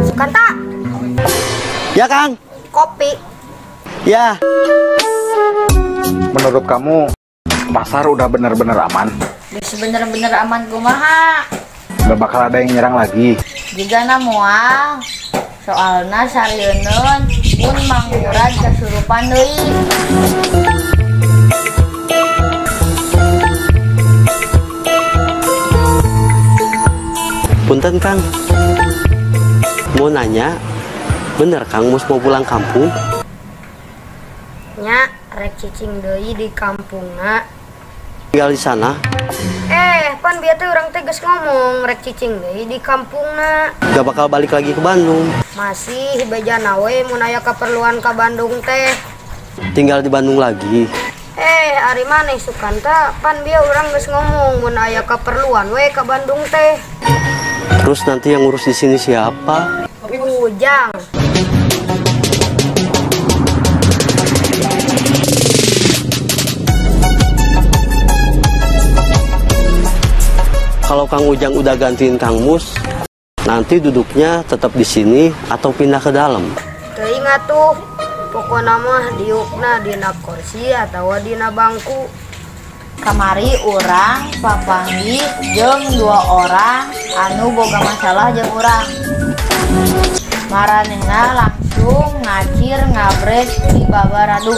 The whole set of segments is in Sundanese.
Sukanta. Ya, Kang. Kopi. Ya. Menurut kamu, pasar udah bener-bener aman? Geus bener-bener aman kumaha? Gak bakal ada yang nyerang lagi. Jigana moal. Soalna sarieun mun Mang Murad kasurupan deui. Punten, Kang. Mau nanya, bener Kang Mus mau pulang kampung? Nya, rek cicing deui di kampungna. Tinggal di sana. Pan bieu teh urang teh geus ngomong rek cicing deui di kampungna. Gak bakal balik lagi ke Bandung. Masih bejana we mun aya keperluan ka Bandung teh. Tinggal di Bandung lagi. Ari maneh Sukanta, pan bieu urang geus ngomong mun aya keperluan we ka Bandung teh. Terus nanti yang ngurus di sini siapa? Ujang. Kalau Kang Ujang udah gantiin Kang Mus, nanti duduknya tetap di sini atau pindah ke dalam? Teuing atuh, pokona mah diukna dina kursi atawa dina bangku. Kamari urang papanggih jeung dua orang anu boga masalah jeung urang. Maranehna langsung ngacir ngabret di babaradung.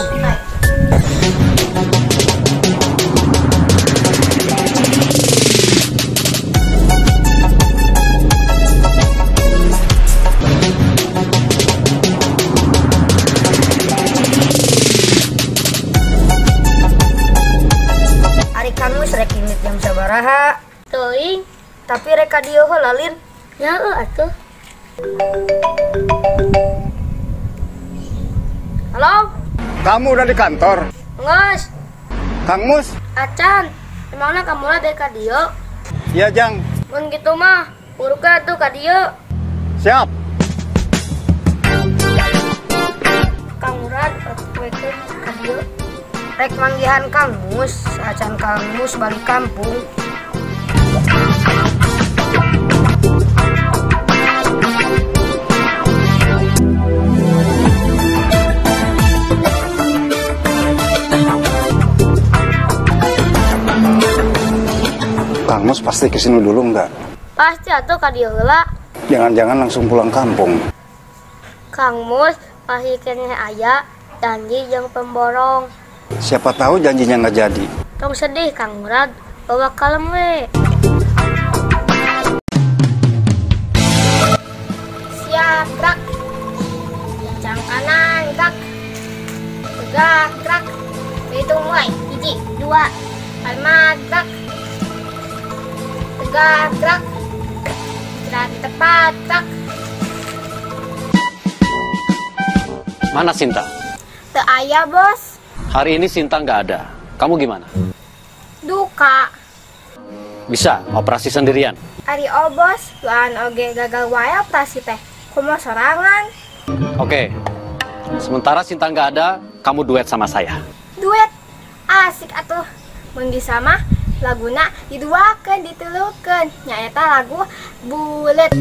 Ari Kang Mus rek indit jam sabaraha? Teuing, tapi rek ka dieu heula lin. Ya heuh atuh. Halo? Kamu udah di kantor? Nges. Kang Mus? Acan, emangnya kamu lah dari ka dieu? Iya, Jang. Mun gitu mah, urukna atuh ka dieu. Siap. Kang Murad, wekeun ka dieu. Rek manggihan Kang Mus, acan Kang Mus balik kampung. Kang Mus pasti kesini dulu nggak? Pasti atuh ka dieu heula. Jangan-jangan langsung pulang kampung. Kang Mus masih keneh aya janji jeung pemborong. Siapa tahu janjinya nggak jadi. Tong sedih Kang Murad, bawa kalem we. Siap gerak, kencang kanan gerak, tegak gerak, hitung mulai, 1, 2, 5 gerak, tegak gerak, istirahat di tempat gerak. Mana Sinta? Teu aya bos. Hari ini Sinta nggak ada. Kamu gimana? Duka. Bisa operasi sendirian? Ari bos, duaan oge gagal wae operasi teh. Kumaha sorangan? Oke. Sementara Sinta nggak ada, kamu duet sama saya. Duet? Asik atuh. Mun bisa mah laguna diduakeun, ditelukeun. Nyaeta lagu Bulet.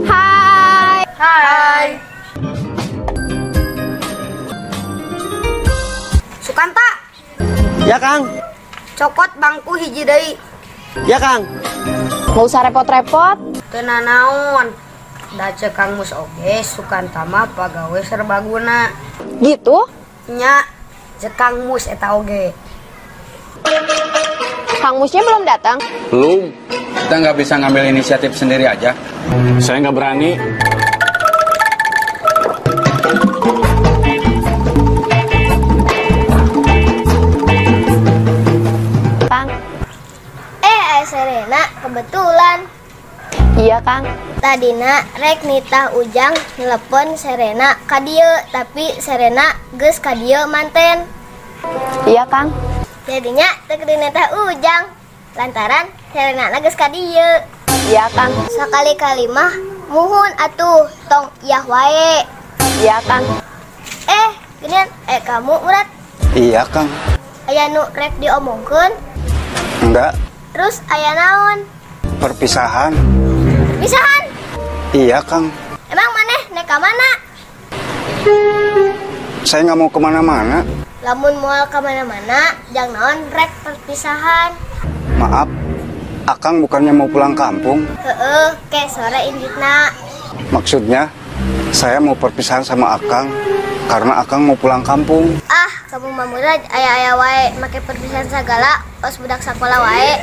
Hai. Hai. Sukanta. Ya, Kang. Cokot bangku hiji deui. Ya, Kang. Nggak usah repot-repot. Teu nanaon. Da ceuk Kang Mus oge Sukanta mah pagawe serbaguna. Gitu? Nya, ceuk Kang Mus eta oge. Kang Musnya belum datang? Belum. Kita nggak bisa ngambil inisiatif sendiri aja. Saya nggak berani. Iya, Kang. Tadina rek nitah Ujang nelepon Serena ka dieu, tapi Serena geus ka dieu manten. Iya, Kang. Jadinya teu kudu nitah Ujang lantaran Serena geus ka dieu. Iya, Kang. Sakali-kali mah muhun atuh tong iyah wae. Iya, Kang. Ginian, kamu Murad. Iya, Kang. Aya nu rek diomongkeun? Enggak. Terus aya naon? Perpisahan. Perpisahan? Iya, Kang. Emang maneh nek ka mana? Saya nggak mau kemana-mana. Lamun moal ka mana-mana, jang naon rek perpisahan. Maaf, Akang bukannya mau pulang kampung. Heeh, ke sore inditna. Maksudnya, saya mau perpisahan sama Akang karena Akang mau pulang kampung. Ah, kamu mah Murad aya-aya wae make perpisahan sagala, os budak sakola wae.